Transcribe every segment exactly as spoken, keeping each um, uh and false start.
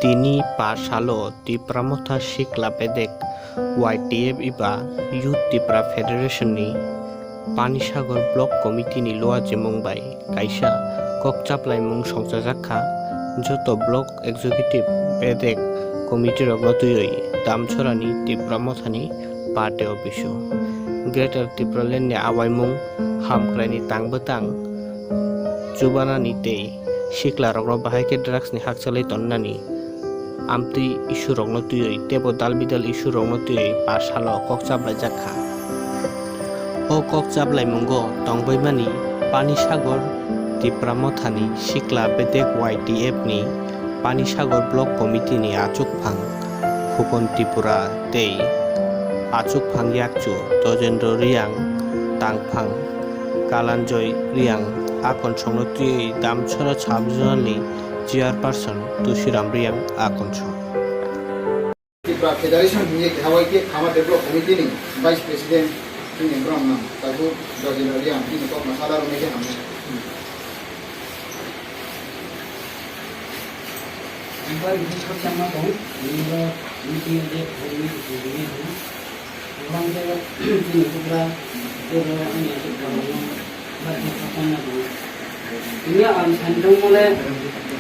Tini par salo Tipra Motha Sikla Bedek Y T F eba Youth Tipra Federation ni Panisagar Block Committee ni luachimung bai kaisa kok chaplaimung songchajak kha. Joto Block Executive Bedek Committee rokno twiwi Damchorani Tipra Mothani party office o Greater Tipraland ni awaimung hamkraini tang bwtang chubanani tei siklarokno bahai khe drugs ni hakchalwi tonnani amtwi issue rokno twiwi teibo dal bidal issue rokno twiwi par salo kok chaplaijak kha. O kok chaplaimungo tongbaimani Panisagar Tipra Mothani Sikla Bedek Y T F ni Panisagar Block Committee ni achukphang Khupon Tripura tei achukphang yakchu Dojendra Reang, tangphang Kalanjoy Reang, akonsongno twiwi Damchora sub-zonal ni chairperson Tusiram Reang akonsong. Tipra Federation hwnwi keha bai khe Khama Develop Committee ni Vice President chini borok nang tabuk Dojendra Reang chini kokno sala rwmai khe hamya. Ang bai bini khorsa ma tong, bini bo meeting je phone ni meeting ni hwn. Ang je chini kubra je bo ani je khorsa ma tong, ba je khorsa ma tong. Ini ang sani tong mole,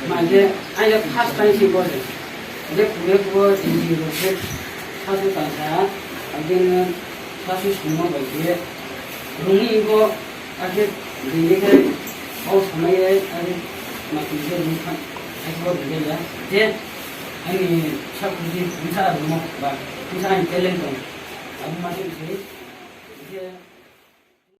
ma je ang je first time si bo je. Je kure kure chini bo je sasu tangsa, ang je sasu sungma bai je. Rumi bo Akhe bini khe kok sanai, akhe ma twi khe bini kha, akhe bo bini ya. Je ani sak bini bini sa rwmo ba bini sa ani talent tong. Abo ma twi se. Akhe